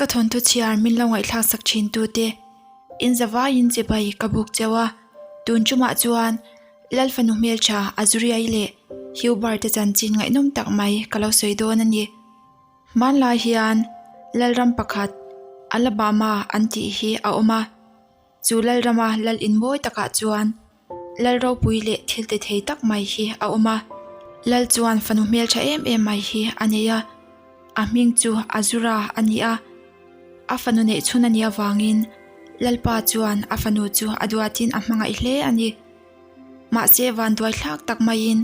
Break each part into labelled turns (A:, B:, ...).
A: Ka thawnthu chhiar min lo ngaihthlak sak thin tute in zavaiin chibai ka buk cheu a, tun tumah chuan Lalfanu hmeltha Azuriai leh Hubert-a chanchin ngaihnawm tak mai ka lo sawi dawn a ni. Hmanlai hian Lalram pakhat Alabama an tih hi a awm a. Chu Lalrama lal in mawi takah chuan Lal ropui leh thil ti thei tak mai hi a awm a. Lal chuan fanu hmeltha em em mai hi a nei a, a hming chu Azura a ni a. A fanu neih chhun a nih avangin Lalpa chuan a fanu chu a duatin a hmangaih hle a ni. Mahse vanduai thlak tak maiin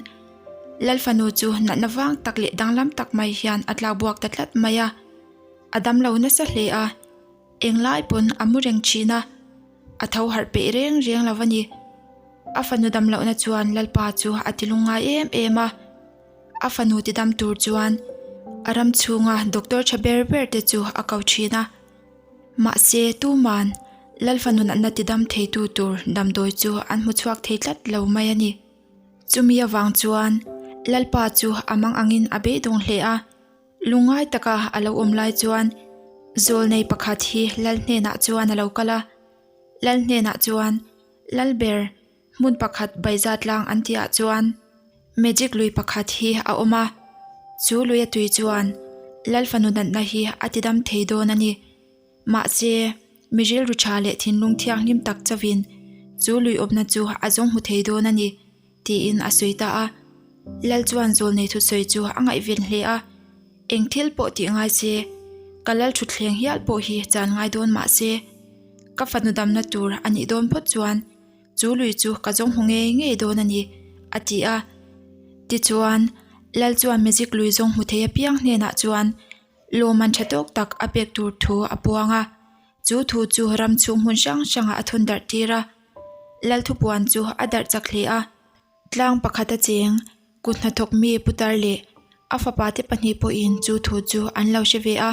A: Lal fanu chu natna vang tak leh danglam tak mai hian a tlakbuak ta tlat mai a, a damlo nasa hle a. Englai pawn a mu reng thin a, a tho harh peih reng reng lo a ni. A fanu dam lohna chuan Lalpa chu a ti lungngai em em a. A fanu ti dam tur chuan a ram chhunga doctor tha ber ber te chu a ko thin a. Mahse tuman Lal fanu natna ti dam theitu tur damdawi chu an hmu chhuak thei tlat lo mai a ni. Chumi avang chuan Lalpa chu a mang angin a beidawng hle a. Lungngai taka a lo awm lai chuan zawlnei pakhat hi lal hnenah chuan a lo kal a, lal hnenah chuan lal ber hmun pakhat baizat tlang an tihah chuan magic lui pakhat hi a awm a, chu lui a tui chuan lal fanu natna hi a ti dam thei dawn a ni. Mahse, mi rilru tha leh thinlung thianghlim tak chauhin chu lui awmna chu a zawng hmu thei dawn a ni. Tiin a sawi ta a. Lal chuan zawlnei thusawi chu a ngaihven hle a, Eng thil pawh tih ngai se, ka lal thutthleng hial pawh hi chan ngai dawn mah se, ka fanu damna tur a nih dawn phawt chuan chu lui chu ka zawng hmu ngei ngei dawn a ni, a ti a. Tichuan, Lal chuan magic lui zawng hmu thei apiang hnenah chuan lawmman tha tawk tak a pek tur thu a puang a. Chu thu chu ram chhung hmun hrang hrangah a thun darh tir a. Lalthupuan chu a darh chak hle a, tlang pakhata cheng kut hnathawk mi putar leh a fapa te pahnih pawhin chu thu chu an lo hre ve a.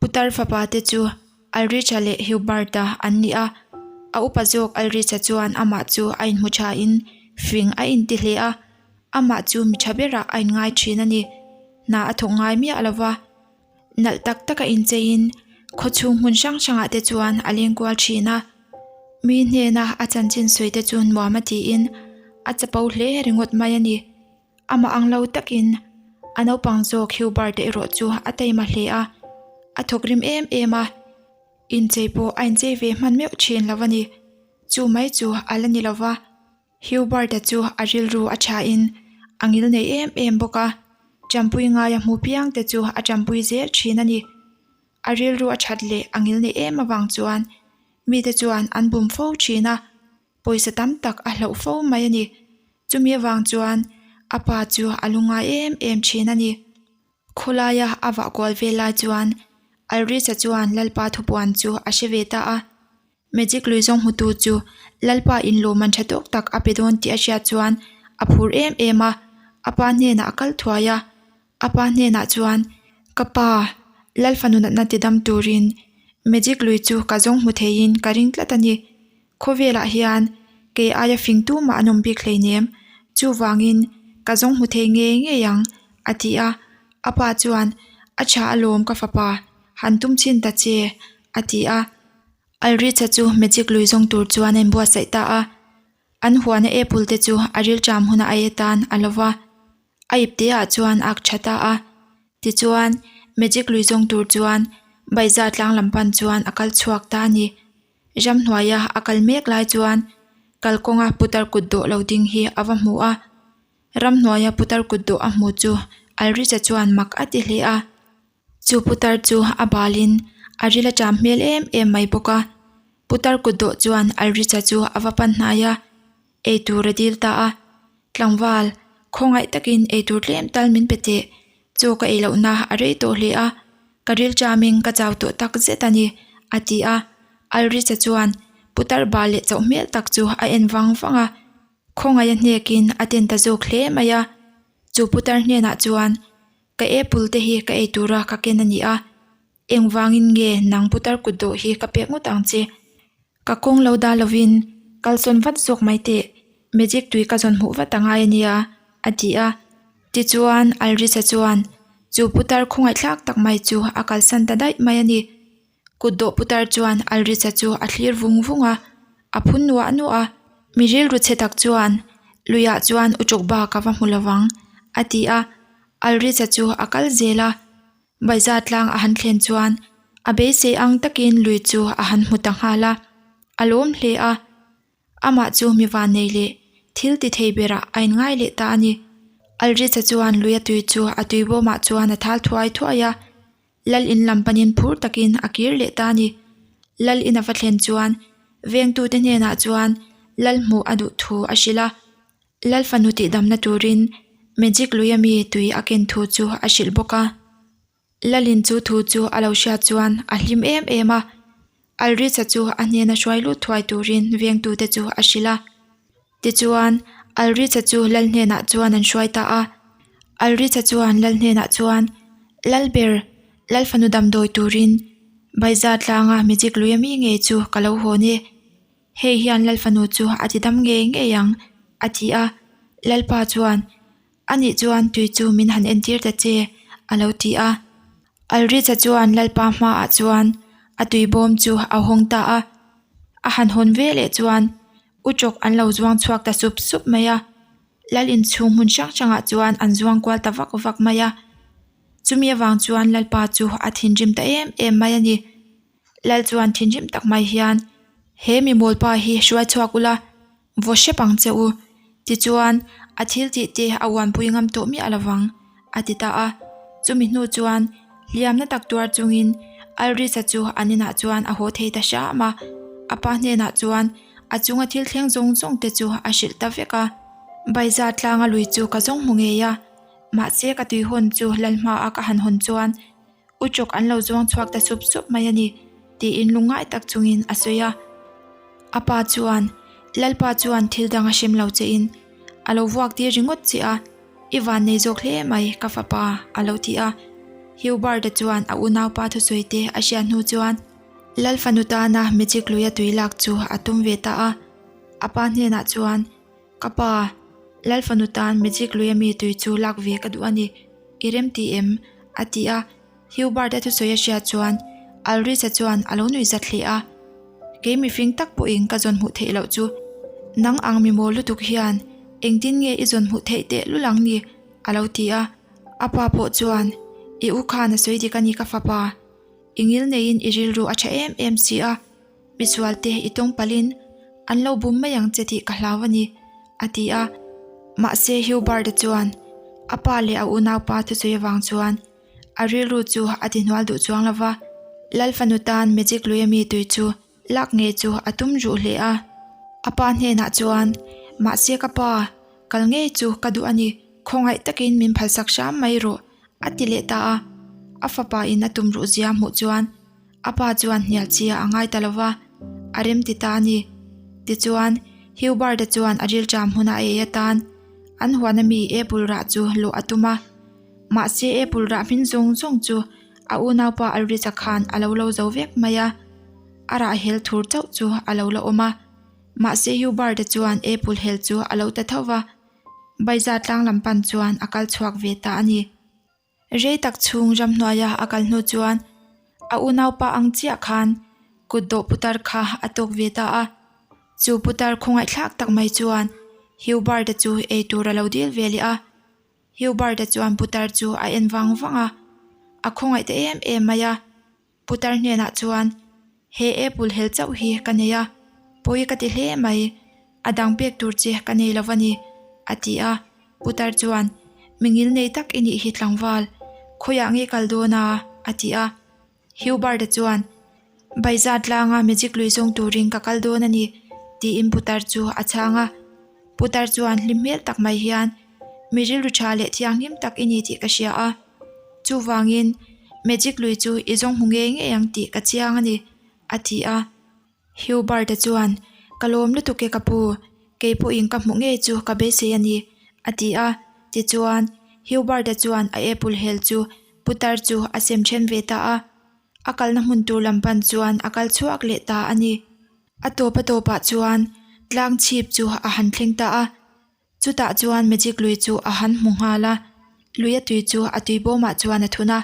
A: Putar fapa te chu Alricha leh Hubert-a an ni a, a upa zawk Alricha chuan amah chu a inhmu thain fing a inti hle a, amah chu mi tha berah a inngai thin a ni. Hna a thawk ngai miah lo va. Nalh tak taka incheiin khawchhung hmun hrang hrangah te chuan a leng kual thin a, mi hnena a chanchin sawi te chu nuam a tiin a chapo hle ringawt mai a ni. Amah ang lo takin a naupang zawk Hubert erawh chu a taima hle a, a thawk rim em em a, inchei pawh a inchei ve hman meuh thin lo a ni. Chu mai chu a la ni lo va. Hubert-a chu a rilru a thain a ngil nei em em bawk a, ṭampui ngaia hmu piang te chu a ṭampui zel ṭhin a ni. A rilru a ṭhat leh a ngil nei em avang chuan mite chuan an bum fo ṭhin a, pawisa tam tak a hloh fo mai a ni. Chumi avang chuan a pa chu a lungngai em em ṭhin a ni. Khawlaia a vah kual vel lai chuan Alricha chuan Lalpa thupuan chu a hre ve ta a. Magic lui zawng hmutu chu Lalpa in lawmman tha tawk tak a pe dawn tih a hriat chuan a phur em em a, a pa hnenah a kal thuai a. A pa hnenah chuan, Ka pa, Lal fanu natna ti dam turin Magic lui chu ka zawng hmu theiin ka ring tlat a ni. Khawvelah hian kei aia fing tumah an awm bik hleinem, chuvangin ka zawng hmu thei ngei ngei ang, a ti a. A pa chuan, A tha alawm ka fapa, han tum chhin ta che, a ti a. Alricha chu magic lui zawng tur chuan a inbuatsaih ta a, an huana apple te chu a rilṭam huna a ei atan a lo va, a ipte ah chuan a ak ṭha ta a. Tichuan, magic lui zawng tur chuan Baiza tlang lam pan chuan a kal chhuak ta a ni. Ramhnuaia a kal mek lai chuan kalkawnga putar kut dawh lo ding hi a va hmu a, ramhnuaia putar kut dawh a hmu chu Alricha chuan mak a ti hle a. Chu putar chu a balin a ril a ṭam hmel em em mai bawk a, putar kut dawh chuan Alricha chu a va pan hnai a, eitur a dil ta a, Tlangval, khawngaih takin eitur tlem tal min pe teh, chaw ka ei lohna a rei tawh hle a, ka ril ṭamin ka chau tawh tak zet a ni, a ti a, Alricha chuan putar bal leh chauh hmel tak chu a en vang vang a, khawngaih a hnekin a ten ta zawk hle mai a, chu putar hnenah chuan Ka apple te hi ka ei tura ka ken a ni a, engvangin nge nang putar kut dawh hi ka pek ngawt ang che? Ka kawng lo dah lovin kalsawn vat zawk mai teh, magic tui ka zawn hmuh vat a ngai a nia, a ti a. Tichuan Alrisa chuan chu putar khawngaihthlak tak mai chu a kalsan ta daih mai a ni. Kutdawh putar chuan Alrica chu a thlir vung vung a, a phun nuah nuah a. Mi rilru chhe tak chuan luiah chuan u chuk bak a va hmu lovang, a ti a. Alrica chu a kal zel a. Baiza tlang a han thlen chuan a beisei ang takin lui chu a han hmu ta nghal a, a lawm hle a. Amah chu mi vannei leh thil ti thei berah a inngai leh ta a ni. Alrica chuan lui a tui chu a tui bawmah chuan a thal thuai thuai a, Lal in lam panin phur takin a kir leh ta a ni. Lal in a va thlen chuan vengtute hnenah chuan Lal hmuh a duh thu a hrilh a. Lal fanu tihdamna turin Magic lui ami tui a ken thu chu a hrilh bawk a. Lalin chu thu chu a lo hriat chuan a hlim em em a, Alrica chu a hnena hruai lut thuai turin vengtute chu a hrilh a. Tichuan, Alrica chu Lal hnenah chuan an hruai ta a. Alrica chuan Lal hnenah chuan, Lalber, Lal fanu damdawi turin Baiza tlanga magic lui ami ngei chu ka lo hawn e. Hei hian Lal fanu chu a ti dam ngei ngei ang, a ti a. Lalpa chuan, Anih chuan tui chu min han entir ta che, a lo ti a. Alrica chuan Lalpa hmaah chuan a tui bawm chu a hawng ta a. A han hawn ve leh chuan Uchawk an lo zuang chhuak ta sup sup mai a. Lal inchhung hmun hrang hrangah chuan an zuang kual ta vak vak mai a. Chumi avang chuan Lalpa chu a thinrim ta em em mai a ni. Lal chuan thinrim tak mai hian, He mi mawlpa hi hruai chhuak ula, vaw hrep ang che u. Tichuan, a thil tih te a uanpui ngam tawh miah lovang, a ti ta a. Chumi hnu chuan hliamna tak tuar chungin Alrisa chu an inah chuan a haw thei ta hram a. A pa hnenah chuan a chunga thil thleng zawng zawng te chu a hrilh ta vek a. Baiza tlanga lui chu ka zawng hmu ngei a, mahse ka tui hawn chu Lalhmaa ka han hawn chuan U chawk an lo zuang chhuak ta sup sup mai a ni, tiin lungngai tak chungin a sawi a. A pa chuan, Lalpa chuan thil dang a hrem lo che in a lo vuak tir ringawt che a, i van nei zawk hle mai ka fapa, a lo ti a. Hubert-a chuan a unaupa thusawi te a hriat hnu chuan Lal fanu tana magic luia tui lak chu a tum ve ta a. A pa hnenah chuan, Ka pa, Lal fanu tan magic lui ami tui chu lak ve ka duh a ni, i rem ti em? a ti a, Hubert-a thusawi a hriat chuan Alrisa chuan a lo nuih zat hle a, Kei mifing tak pawhin ka zawn hmuh theih loh chu nang ang mi mawl lutuk hian engtin nge i zawn hmuh theih teh lul ang ni? a lo ti a, a pa pawh chuan, I u khan a sawi dik a ni ka fapa, i ngil neiin i rilru a tha em em si a. Misualte i tawng palhin an lo bum mai ang che tih ka hlau a ni, a ti a. Mahse Hubert-a chuan a pa leh a unaupa thusawi avang chuan a rilru chu a ti hnual duh chuang lo va. Lal fanu tan magic lui ami tui chu lak ngei chu a tum ruh hle a. A pa hnenah chuan, Mahse ka pa, kal ngei chu ka duh a ni, khawngaih takin min phalsak hram mai rawh, a ti leh ta a. A fapa in a tum ruh zia hmuh chuan A pa chuan hnial chia a ngai ta lo va, a rem ti ta a ni. Tichuan, Hubert-a chuan a rilṭam hmuna a ei atan an huan ami apple rah chu lawh a tum a. Mahse apple rah hmin zawng zawng chu a unaupa Alrich-a khan a lo lo zo vek mai a, a rah hel thur chauh chu a lo la awm a. Mahse Hubert-a chuan apple hel chu a lo ta tho va, Baiza tlang lam pan chuan a kal chhuak ve ta a ni. Rei tak chhung ramhnuaia a kal hnu chuan a unaupa ang chiah khan kut dawh putar kha a tawk ve ta a. Chu putar khawngaihthlak tak mai chuan Hubert-a chu ei tur a lo dil ve leh a. Hubert-a chuan putar chu a en vang vang a, a khawngaih ta em em mai a. Putar hnenah chuan, He apple hel chauh hi ka nei a, pawi ka ti hle mai, a dang pek tur che ka nei lo va ni, a ti a. Putar chuan, Mi ngil nei tak i nih hi tlangval, khawiah nge kal dawn a? a ti a. Hubert-a chuan, Baizat tlanga magic lui zawng turin ka kal dawn a ni, tiin putar chu a chhang a. Putar chuan hlim hmel tak mai hian, Mi rilru tha leh thianghlim tak i ni tih ka hria a. Chuvangin, Magic lui chu i zawng hmu ngei ngei ang tih ka chiang a ni, a ti a. Hubert-a chuan, Ka lawm lutuk e ka pu, kei pawhin ka hmuh ngei chu ka beisei a ni, a ti a. Tichuan, Hubert-a chuan a apple hel chu putar chu a sem then ve ta a. A kalna hmun tur lam pan chuan a kal chhuak leh ta a ni. A tawp a tawpah chuan tlang chhip chu a han thleng ta a. Chutah chuan magic lui chu a han hmu nghal a, lui a tui chu a tui bawmah chuan a thun a,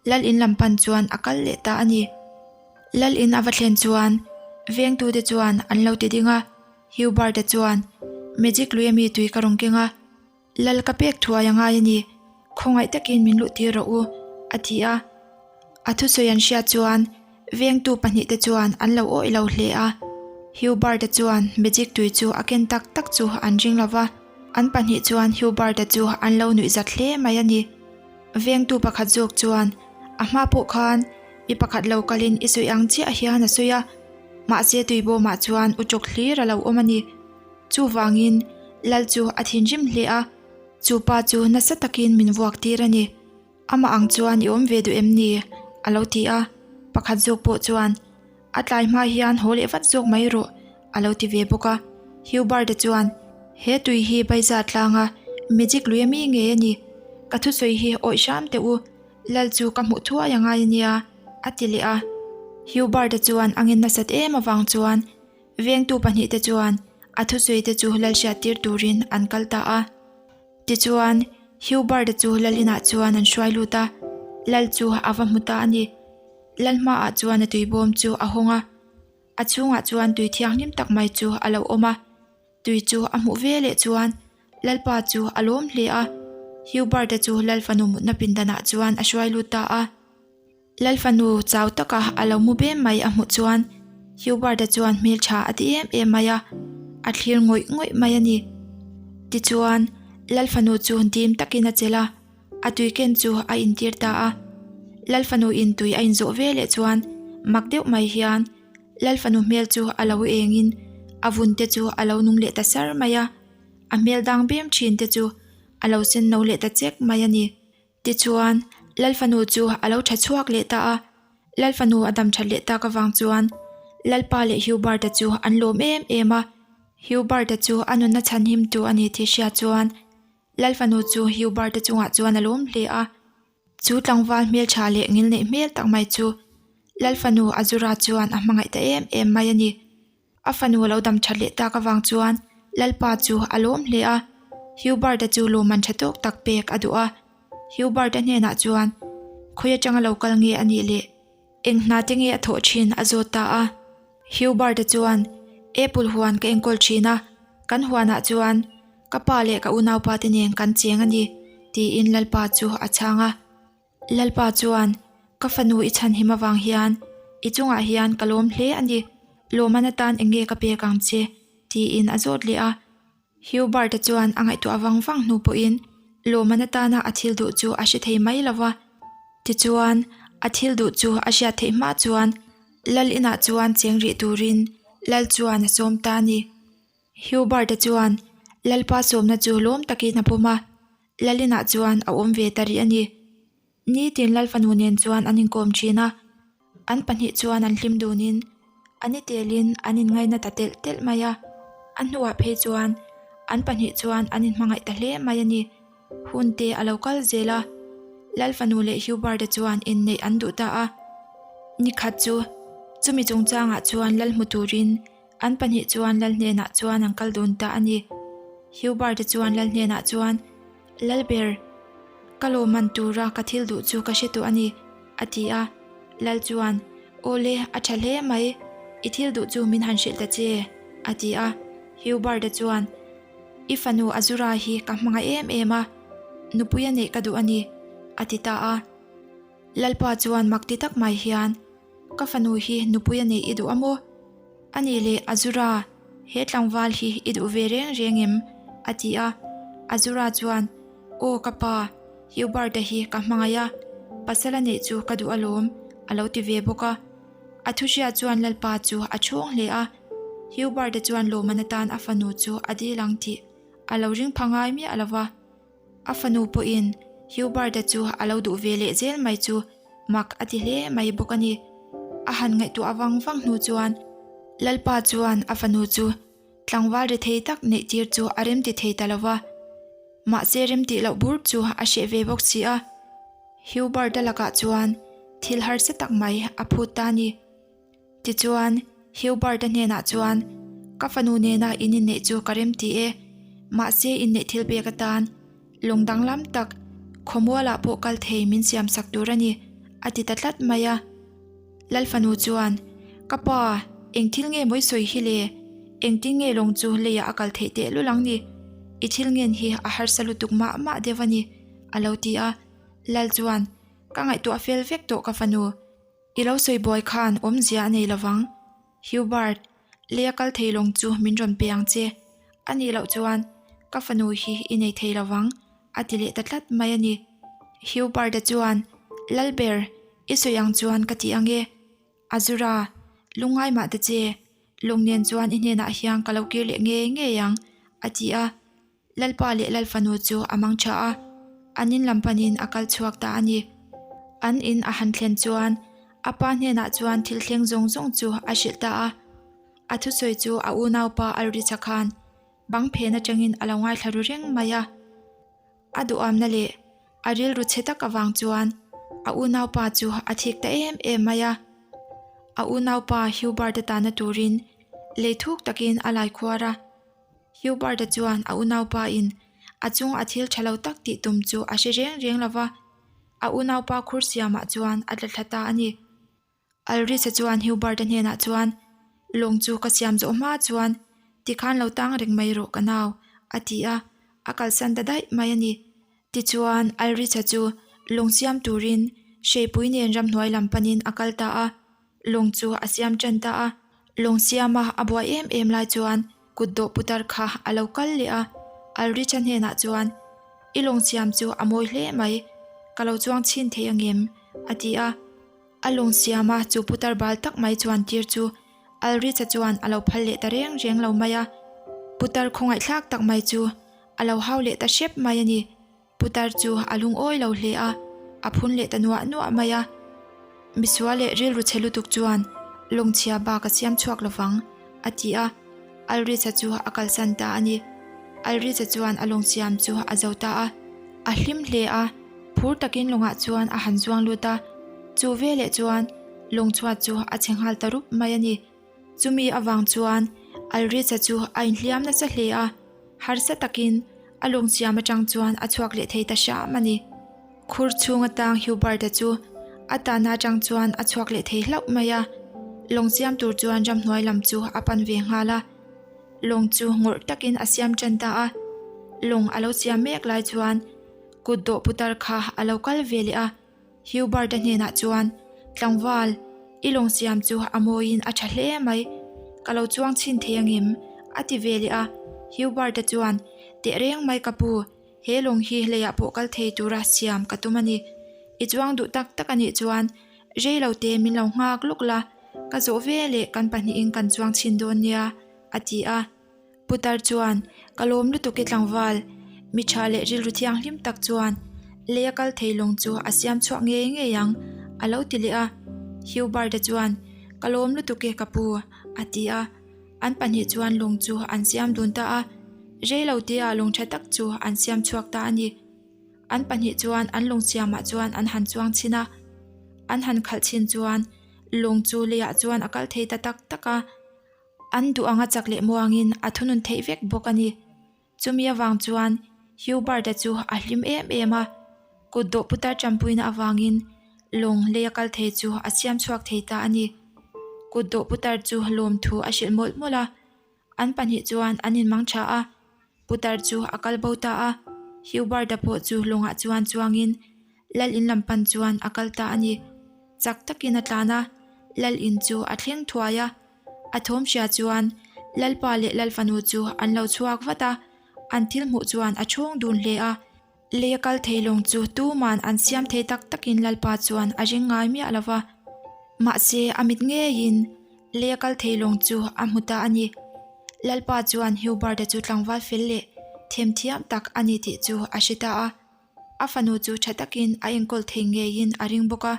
A: lal in lam pan chuan a kal leh ta a ni. Lal in a va thlen chuan vengtute chuan an lo ti ding a, Hubert-a chuan, Magic lui ami tui ka rawn keng a, Lal ka pek thuai a ngai a ni, khawngaih takin min luh tir rawh u, a ti a. A thusawi an hriat chuan vengtu pahnihte chuan an lo awih lo hle a. Hubert-a chuan magic tui chu a ken tak tak chu an ring lo va, an pahnih chuan Hubert-a chu an lo nuih zat hle mai a ni. Vengtu pakhat zawk chuan a hma pawh khan mi pakhat lo kalin i sawi ang chiah hian a sawi a, mahse tuibawmah chuan uchawk hlir a lo awm a ni. Chuvangin Lal chu a thinrim hle a, chu pa chu nasa takin min vuak tir a ni. Amah ang chuan i awm ve duh em ni? a lo ti a, pakhat zawk pawh chuan, A tlai hma hian haw leh vat zawk mai rawh, a lo ti ve bawk a. Hubert-a chuan, He tui hi Baiza tlanga magic lui ami ngei a ni. Ka thusawi hi awih hram teh u, Lal chu ka hmuh thuai a ngai a nia, a ti leh a. Hubert-a chuan a ngen nasat em avang chuan Vengtu pahnihte chuan a thusawi te chu lal hriattir turin an kal ta a. Tichuan, Hubert-a chu lal inah chuan an hruai lut a, lal chu a va hmu ta a ni. Lal hmaah chuan a tuibawm chu a hawng a, a chhungah chuan tui thianghlim tak mai chu a lo awm a. Tui chu a hmuh ve leh chuan Lalpa chu a lawm hle a, Hubert-a chu lal fanu mutna pindanah chuan a hruai lut ta a. Lal fanu chau taka a lo mu bem mai a hmuh chuan Hubert-a chuan hmeltha a ti em em mai a, a thlir ngawih ngawih mai a ni. Tichuan, Lal fanu chu dim takin a chelh a, a tui ken chu a intir ta a. Lal fanu in tui a inzawh ve leh chuan mak deuh mai hian Lal fanu hmel chu a lo engin a vun te chu a lo nung leh ta sar mai a, a hmel dang bem thin te chu a lo sen no leh ta chek mai a ni. Tichuan, Lal fanu chu a lo tha chhuak leh ta a. Lal fanu a dam that leh tak avang chuan Lalpa leh Hubert-a chu an lawm em em a. Hubert-a chu a nunna chhanhim tu a ni tih hria chuan Lal fanu chu Hubert-a chungah chuan a lawm hle a. Chu tlangval hmeltha leh ngilneih hmel tak mai chu Lal fanu Azura chuan a hmangaih ta em em mai a ni. A fanu a lo dam that leh tak avang chuan Lalpa chu a lawm hle a, Hubert-a chu lawmman tha tawk tak pek a duh a. Hubert-a hnenah chuan khawi atanga lo kal nge a nih leh eng hna te nge a thawh thin a zawt ta a. Hubert-a chuan Apple huan ka enkawl thin a, kan huanah chuan ka pa leh ka unaupa te nen kan cheng a ni tiin Lalpa chu a chhang a. Lalpa chuan, Ka fanu i chhanhim avang hian i chungah hian ka lawm hle a ni, lawmman atan eng nge ka pek ang che? tiin a zawt leh a. Hubert-a chuan a ngaihtuah vang vang hnu pawhin lawmman atana a thil duh chu a hre thei mai lo va. Tichuan, a thil duh chu a hriat theih hma chuan Lal inah chuan cheng rih turin Lal chuan a sawm ta a ni. Hubert-a chuan Lalpa sawmna chu lawm takin a pawm a. Lalinah chuan a awm ve ta rih a ni. Nitin Lalfanu nen chuan an inkawm thin a, an pahnih chuan an hlim dunin a ni telin an inngaina ta telh telh mai a. A hnuah phei chuan an pahnih chuan an inhmangaih ta hle mai a ni. Hun te a lo kal zel a, Lalfanu leh Hubert-a chuan inneih an duh ta a. Nikhat chu chumi chungchangah chuan Lal hmu turin An pahnih chuan Lal hnenah chuan an kal dun ta a ni. Hubert-a chuan Lal hnenah chuan, Lalber, ka lawmman tura ka thil duh chu ka hre tawh a ni, a ti a. Lal chuan, Awle, a tha hle mai, i thil duh chu min han hrilh ta che, a ti a. Hubert-a chuan, I fanu Azura hi ka hmangaih em em a, nupui a neih ka duh a ni, a ti ta a. Lalpa chuan mak ti tak mai hian, Ka fanu hi nupui a neih i duh a maw? A nih leh Azura, he tlangval hi i duh ve reng reng em? a ti a. Azura chuan, Aw ka pa, Hubert-a hi ka hmangaih a, pasal a neih chu ka duh alawm, a lo ti ve bawk a. A thuhria chuan Lalpa chu a chhawng hle a, Hubert-a chuan lawmman atan a fanu chu a dil ang tih a lo ring pha ngai miah lo va. A fanu pawhin Hubert-a chu a lo duh ve leh zel mai chu mak a ti hle mai bawk a ni. A han ngaihtuah vang vang hnu chuan Lalpa chuan a fanu chu tlangval ri thei tak neih tir chu a remti thei ta lo va. Mahse remtih loh bur chu a hreh ve bawk si a. Hubert-a lakah chuan thil harsa tak mai a phut ta a ni. Tichuan, Hubert-a hnenah chuan, Ka fanu nena in inneih chu ka remti e, mahse inneih thil pek atan lung danglam tak khawmualah pawh kal thei min siamsak tur a ni, a ti ta tlat mai a. Lal fanu chuan, Ka pa, eng thil nge mawi sawi hi le? Engtin nge lawng chu leiah a kal theih teh lul ang ni? I thil ngen hi a harsa lutuk mah mah deuh a ni, a lo ti a. Lal chuan, Ka ngaihtuah fel vek tawh ka fanu. I lo sawi buai khan awmzia a nei lovang. Hubert, lei a kal thei lawng chu min rawn pe ang che. A nih loh chuan ka fanu hi i nei thei lovang, a ti leh ta tlat mai a ni. Hubert-a chuan, Lalber, i sawi ang chuan ka ti ang e. Azura, lungngai mah ta che, lawng nen chuan i hnenah hian ka lo kir leh ngei ngei ang, a ti a. Lalpa leh Lalfanu chu a mang tha a, an in lam panin a kal chhuak ta a ni. An in a han thlen chuan a pa hnenah chuan thil thleng zawng zawng chu a hrilh ta a. A thusawi chu a unaupa Alricha khan bang phen atangin a lo ngaithla ru reng mai a. A duhamna leh a rilru chhe tak avang chuan a unaupa chu a thik ta em em mai a. A unaupa Hubert-a tana turin lei thuk takin a lai khuar a. Hubert-a chuan a unaupa in a chung a thil tha lo tak tih tum chu a hre reng reng lo va, a unaupa khur siamah chuan a tla thla ta a ni. Alrisa chuan Hubert-a hnenah chuan, Lawng chu ka siam zawh hma chuan tikhan lo tang reng mai rawh ka nau, a ti a, a kalsan ta daih mai a ni. Tichuan Alrisa chu lawng siam turin hreipui nen ramhnuai lam panin a kal ta a. Lawng chu a siam tan ta a, lawng siama a buai em em lai chuan kut dawh putar kha a lo kal leh a, Alricha hnenah chuan, I lawng siam chu a mawi hle mai, ka lo chuang chhin thei angem? a ti a. A lawng siama chu putar bal tak mai chuan tir chu Alricha chuan a lo phal leh ta reng reng lo mai a, putar khawngaihthlak tak mai chu a lo hau leh ta hrep mai a ni. Putar chu a lungawi lo hle a, a phun leh ta nuah nuah mai a. Misual leh rilru chhe lutuk chuan lawngchhia bak a siam chhuak lovang, a ti a. Alricha chu a kalsan ta a ni. Alricha chuan a lawng siam chu a zo ta a. A hlim hle a, phur takin lawngah chuan a han zuang lut a. Chu veleh chuan lawng chhuat chu a chhe nghal ta rup mai a ni. Chumi avang chuan Alricha chu a inhliam nasa hle a. Harsa takin a lawngsiam atang chuan a chhuak leh thei ta hram a ni. Khur chhung atang Hubert-a chu a tahna atang chuan a chhuak leh thei hlauh mai a. Lawng siam tur chuan ramhnuai lam chu a pan ve nghal a. Lawng chu ngawrh takin a siam tan ta a. Lawng a lo siam mek lai chuan kut dawh putar kha a lo kal ve leh a. Hubert-a hnenah chuan, Tlangval, i lawng siam chu a mawiin a tha hle mai. Ka lo chuang chhin thei angem? a ti ve leh a. Hubert-a chuan, Teh reng mai ka pu, he lawng hi leiah pawh kal thei tura siam ka tum a ni. I chuang duh tak tak a nih chuan rei lo te min lo nghak lawk la, ka zawh ve leh kan pahnihin kan chuang chhin dawn nia, a ti a. Putar chuan, Ka lawm lutuk e tlangval, mi tha leh rilru thianghlim tak chuan lei a kal thei lawng chu a siam chhuak ngei ngei ang, a lo ti leh a. Hubert-a chuan, Ka lawm lutuk e ka pu, a ti a. An pahnih chuan lawng chu an siam dun ta a, rei lo tia lawng tha tak chu an siam chhuak ta a ni. An pahnih chuan an lawng siamah chuan an han chuang chhin a, an han khalh chhin chuan lawng chu leiah chuan a kal thei ta tak tak a. An duh anga chak leh muangin a thunun theih vek bawk a ni. Chumi avang chuan Hubert-a chu a hlim em em a, kut dawh putar tanpuina avangin lawng lei a kal thei chu a siam chhuak thei ta a ni. Kut dawh putar chu lawmthu a hrilh mawlh mawlh a, an pahnih chuan an inmang tha a. Putar chu a kal bo ta a, Hubert-a pawh chu lawngah chuan chuangin Lal in lam pan chuan a kal ta a ni. Chak takin a tlan a, Lal in chu a thleng thuai a. A thawm hria chuan Lalpa leh Lalfanu chu an lo chhuak vat a, an thil hmuh chuan a chhawng dun hle a. Lei a kal thei lawng chu tuman an siam thei tak takin Lalpa chuan a ring ngai miah lo va. Mahse a mit ngeiin lei a kal thei lawng chu a hmu ta a ni. Lalpa chuan Hubert-a chu tlangval fel leh themthiam tak a ni tih chu a hre ta a. A fanu chu tha takin a enkawl thei ngeiin a ring bawk a.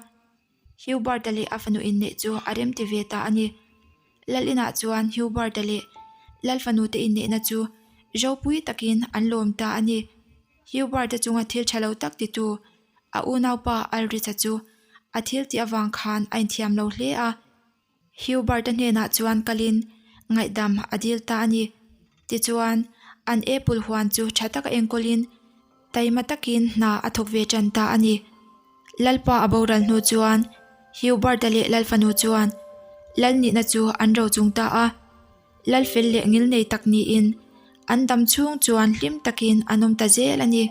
A: Hubert-a leh a fanu inneih chu a remti ve ta a ni. Lal inah chuan Hubert-a leh Lal fanu te inneihna chu ropui takin an lawm ta a ni. Hubert-a chunga thil tha lo tak titu a unaupa Alrich-a chu a thil tih avang khan a inthiam lo hle a. Hubert-a hnenah chuan kalin ngaihdam a dil ta a ni. Tichuan, an apple huan chu tha taka enkawlin taima takin hna a thawk ve tan ta a ni. Lalpa a boral hnu chuan. Hubert-a leh Lalfanu chuan Lal nihna chu an rochung ta a. Lalfel leh ngilnei tak niin an dam chhung chuan hlim takin an awm ta zel a ni.